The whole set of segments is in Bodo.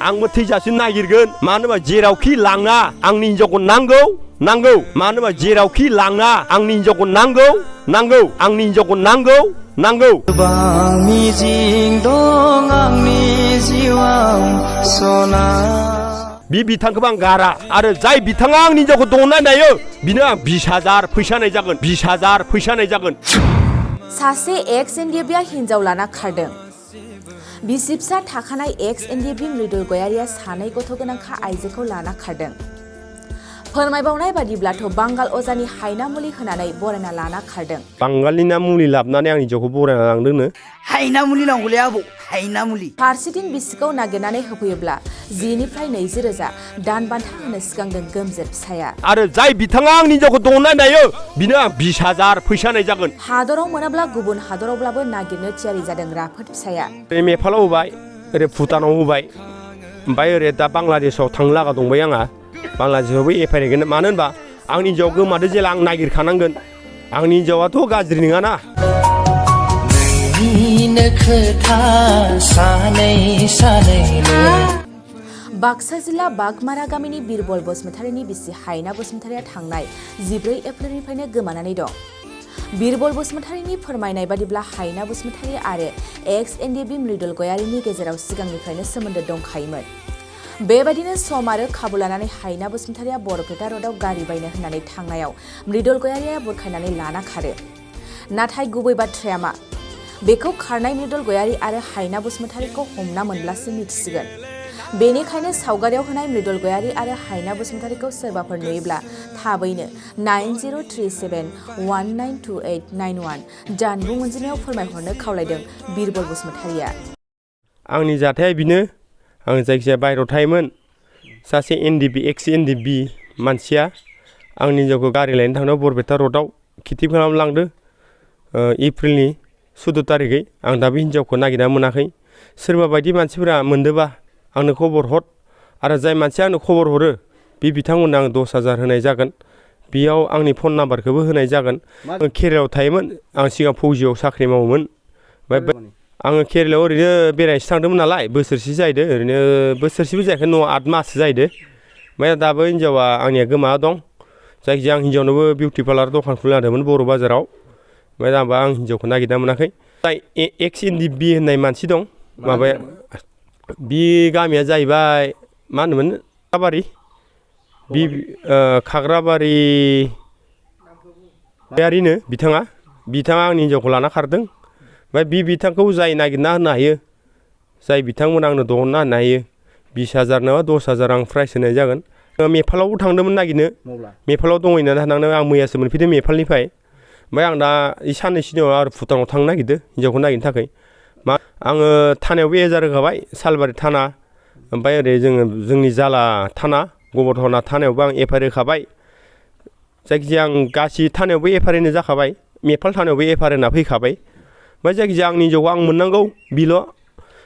आंबो थैजासिम नागिरगोन मानो होनबा जेरावखि लाङा आंनि हिनजावखौ नांगौ मानो होनबा जेरावखि लाङा आंनि हिनजावखौ नांगौ आंनि हिनजावखौ नांगौ गोबां मिजिं दं आंनि जिउआव सना बे बिथांखौबो आं गारा आरो जाय बिथाङा आंनि हिनजावखौ दहननाय नायो बिनो आं 20,000 फैसा होनाय जागोन 20,000 फैसा होनाय जागोन। सासे एक्स एनडिएफबिआ हिनजाव लाना खारदों। बिसि फिसा थाखानाय एक्स एनडिएफबि मृदुल गयारिया सानै गथ' गोनांखा आइजोखौ लाना खारदों। फोरमायबावनाय बादिब्लाथ' बांगाल अजानि हायना मुलि होनानै बरायना लाना खारदों। बांगालनिना मुलि लाबनानै आंनि हिनजावखौ बरायना लांदोंनो। हायना मुलि नांगौलै आबौ हायना मुलि। फारसेथिं बिसिखौ नागिरनानै होफैयोब्ला 10निफ्राय 20,000 दान बान्था होनो सिगांदों गोमजोर फिसाया। आरो जाय बिथाङा आंनि हिनजावखौ दहननाय नायो बिनो आं 20,000 फैसा होनाय जागोन। हादराव मोनाब्ला गुबुन हादरावब्लाबो नागिरनो थियारि जादों राफोद फिसाया। ओरै नेपालाव होबाय ओरै भुटानाव होबाय ओमफ्राय ओरै दा बांलादेशआव थांनो लागा दंबाय आंहा। बांलादेशआवबो एफायगोन मानो होनबा आंनि हिनजाव गोमादो जेला आं नागिरखानांगोन। आंनि हिनजावाथ' गाज्रि नङाना। बाक्सा जिल्ला बागमारा गामिनि बिरबल बसुमतारीनि बिसि हायना बसुमतारीया थांनाय 14 एप्रिलनिफ्रायनो गोमानानै दं। बिरबल बसुमतारीनि फोरमायनाय बादिब्ला हायना बसुमतारी आरो एक्स एनडिएफबि मृदुल गयारिनि गेजेराव सिगांनिफ्रायनो सोमोन्दो दंखायोमोन। बेबायदिनो सम आरो खाबु लानानै हायना बसुमतारीया बरपेटा र'डआव गारि बायनो होननानै थांनायाव मृदुल गयारिया बुरखायनानै लाना खारो। नाथाय गुबै बाथ्राया मा? बेखौ खारनाय मृदुल गयारि आरो हायना बसुमतारीखौ हमना मोनब्लासो मिथिसिगोन। बेनिखायनो सावगारियाव होनाय मृदुल गयारि आरो हायना बसुमतारीखौ सोरबाफोर नुयोब्ला थाबैनो 9037192891 जानबुं अनजिमायाव फोरमायहरनो खावलायदों बिरबल बसुमतारीया। आंनि जाथाया बिनो आं जायखिजाया बायह्रायाव थायोमोन। सासे एक्स एनडिएफबि मानसिया आंनि हिनजावखौ गारि लायनो थांनायाव बरपेटा र'डआव खिथिब खालामलांदों एप्रिलनि 14 तारिखै। आं दाबो हिनजावखौ नागिरना मोनाखै। सोरबा बायदि मानसिफोरा मोनदोंबा आंनो खबर हर आरो जाय मानसिया आंनो खबर हरो बे बिथांमोननो आं 10,000 होनाय जागोन। बेयाव आंनि फन नाम्बारखौबो होनाय जागोन। आं केरेलायाव थायोमोन। आं सिगां फौजियाव साख्रि मावोमोन। आङो केरेलायाव ओरैनो बेरायनोसो थांदोंमोन नालाय बोसोरसे जाहैदों ओरैनो बोसोरसेबो जायाखै 8 माससो जाहैदों। ओमफ्राय दाबो हिनजावा आंनिया गोमा दं। जायखिजाया आं हिनजावनोबो बिउटि पार्लार दखान खुलिना होदोंमोन बर' बाजाराव। ओमफ्राय दाबो आं हिनजावखौ नागिरना मोनाखै। जाय एक्स एनडिएफबि होननाय मानसि दं माबाया बे गामिया जाहैबाय मा होनोमोन खाग्राबारि बे खाग्राबारिनो बिथाङा आंनि हिनजावखौ लाना खारदों। ओमफ्राय बे बिथांखौ जाय नागिरना होनो हायो जाय बिथांमोना आंनो दहनना होनो हायो 20,000 नङा 10,000 आं प्राइज होनाय जागोन। नेपालावबो थांदोंमोन नागिरनो। नेपालाव दंहैनानै थांदों आं मैयासो मोनफैदों नेपालनिफ्राय। ओमफ्राय आं दा साननैसोनि उनाव आरो भुटानाव थांनो नागिरदों हिनजावखौ नागिरनो थाखाय। आङो थानायावबो एजार होखाबाय सालबारि थाना ओमफ्राय ओरै जोंनि जाला थाना गबरधना थानायावबो आं एफआइआर होखाबाय। जायखिजाया आं गासै थानायावबो एफआइआर होनो जाखाबाय। नेपाल थानायावबो एफआइआर होना फैखाबाय। ओमफ्राय जायखिजाया आंनि हिनजावखौ आं मोननांगौ बेल'।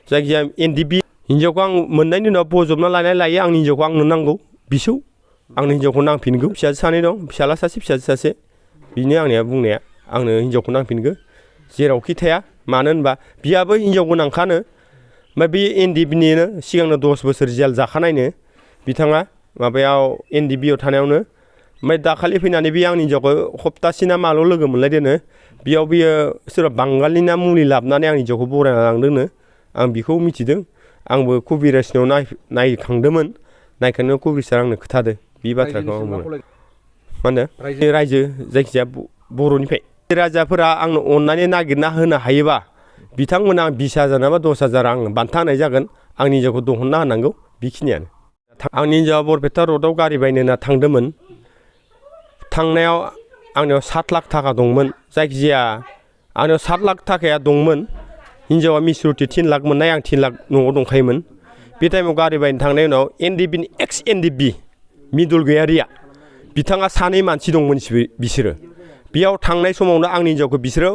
जायखिजाया एनडिएफबि हिनजावखौ आं मोननायनि उनाव बजबना लायो आंनि हिनजावखौ आंनो नांगौ बिसौ आंनि हिनजावखौ नांफिनगौ। फिसाजो सानै दं फिसाला सासे फिसाजो सासे बिनो आंनिया बुंनाया आंनो हिनजावखौ नांफिनगौ जेरावखि थाया। मानो होनबा बियाबो हिनजाव गोनांखानो। ओमफ्राय बे एनडिएफबिनिनो सिगांनो 10 बोसोर जेल जाखानायनो बिथाङा माबायाव एनडिएफबियाव थानायावनो। ओमफ्राय दाखालि फैनानै बे आंनि हिनजावखौ हप्तासेना माल' लोगो मोनलायदोंनो। बेयाव बियो सोरबा बांगालनिना मुलि लाबोनानै आंनि हिनजावखौ बरायना लांदोंनो। आं बेखौ मिथिदों। आंबो कबिराजनियाव नायखांदोंमोन। नायखांनायाव कबिराजआ आंनो खोथादों बे बाथ्राखौ। आं मा होनो रायजो जायखिजाया बर'निफ्राय राजाफोरा आंनो अननानै नागिरना होनो हायोबा बिथांमोना आं 20,000 नङाबा 10,000 आं बान्था होनाय जागोन। आंनि हिनजावखौ दहनना होनांगौ बेखिनियानो। आंनि हिनजावा बरपेटा र'डआव गारि बायनो होनना थांदोंमोन। थांनायाव आंनियाव 7 लाख थाखा दंमोन। जायखिजाया आंनियाव 7 लाख थाखाया दंमोन। हिनजावा मिसुरिटि 3 लाख मोननाय आं 3 लाख न'आव दंखायोमोन। बे टाइमाव गारि बायनो थांनायनि उनाव एनडिएफबिनि एक्स एनडिएफबि मृदुल गयारिया बिथाङा सानै मानसि दंमोन बिसोरो। बेयाव थांनाय समावनो आंनि हिनजावखौ बिसोरो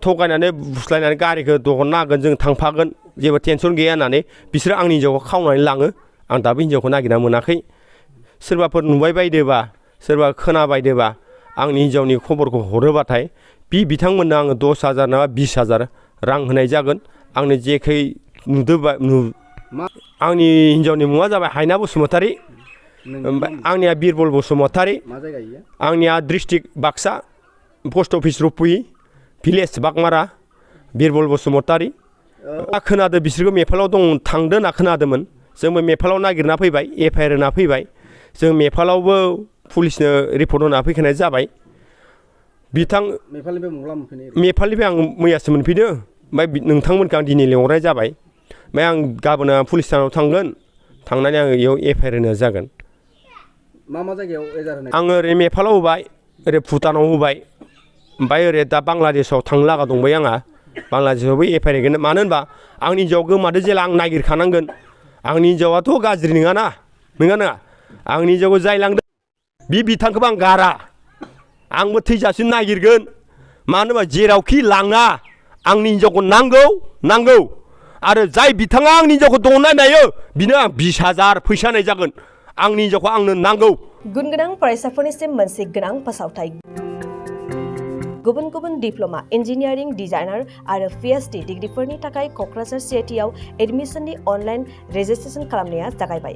थगायनानै बुस्लायनानै गारिखौ दहनना होगोन जों थांफागोन जेबो टेनसन गैया होननानै बिसोरो आंनि हिनजावखौ खावनानै लाङो। आं दाबो हिनजावखौ नागिरना मोनाखै। सोरबाफोर नुबाय बायदोबा सोरबा खोनाबायदोबा आंनि हिनजावनि खबरखौ हरोबाथाय बिथांमोननो आङो 10,000 नङा 20,000 रां होनाय जागोन। आंनो जेखै आंनि हिन्जावनि मुङा जाबाय हायना बसुमतारी ओमफ्राय आंनिया बिरबल बसुमतारी आंनिया district Baksa post office Rupuhi village Bagmara Birbal Basumatary खोनादों बिसोरखौ मेफालाव दं थांदो होनना खोनादोंमोन जोंबो मेफालाव नागिरना फैबाय एफआइआर होना फैबाय जों मेफालावबो पुलिसनो रिपर्ट होना फैखानाय जाबाय बिथां मेफालनिफ्राय आं मैयासो मोनफैदों ओमफ्राय नोंथांमोनखौ आं दिनै लेंहरनाय जाबाय ओमफ्राय आं गाबोन पुलिस स्टेसनाव थांगोन थांनानै आङो इयाव एफआइआर होनो जागोन मा जायगायाव एजार होनाय आङो ओरै मेफालाव होबाय ओरै भुटानाव होबाय ओमफ्राय ओरै दा बांलादेशआव थांनो लागा दंबाय आंहा बांलादेशआवबो एफआइआर होगोन मानो होनबा आंनि हिन्जाव गोमादो जेला आं नागिरखानांगोन आंनि हिन्जावाथ' गाज्रि नङाना नङा आंनि हिन्जावखौ जाय लांदों बे बिथांखौबो आं गारा आंबो थैजासिम नागिरगोन मानो होनबा जेरावखि लाङा आंनि हिन्जावखौ नांगौ आरो जाय बिथाङा आंनि हिन्जावखौ दंनाय नायो बिनो आं 20,000 फैसा होनाय जागोन आंनि हिन्जावखौ आंनो नांगौ गुन गोनां फरायसाफोरनिसिम मोनसे गोनां फोसावथाय गुबुन गुबुन डिप्ल'मा इन्जिनियारिं डिजाइनार आरो पिएचडि डिग्रीफोरनि थाखाय क'क्राझार सिआइटिआव एडमिसननि अनलाइन रेजिस्ट्रेशन खालामनाया जागायबाय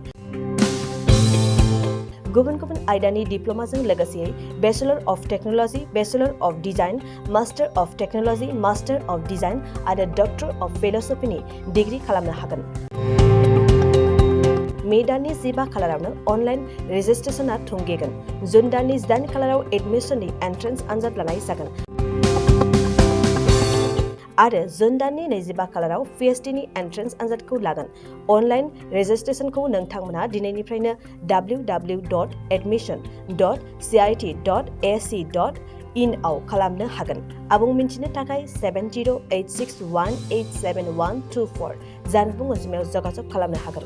गुबुन गुबुन आयदानि डिप्ल'माजों लोगोसे bachelor of technology bachelor of design master of technology master of design आरो डक्टर अफ फिल'सफिनि डिग्री खालामनो हागोन मे दाननि 15 खालारावनो अनलाइन रेजिस्ट्रेशना थुंगेगोन जुन दाननि 8 खालाराव एडमिसननि एन्ट्रेन्स आनजाद लानाय जागोन आरो जुन दाननि 25 खालाराव पिएचडिनि एन्ट्रेन्स आनजादखौ लागोन अनलाइन रेजिस्ट्रेशनखौ नोंथांमोना दिनैनिफ्रायनो www.admission.cit.ac.in आव खालामनो हागोन आबुं मिन्थिनो थाखाय 7086187124 जानबुं अनजिमायाव जगाजग खालामनो हागोन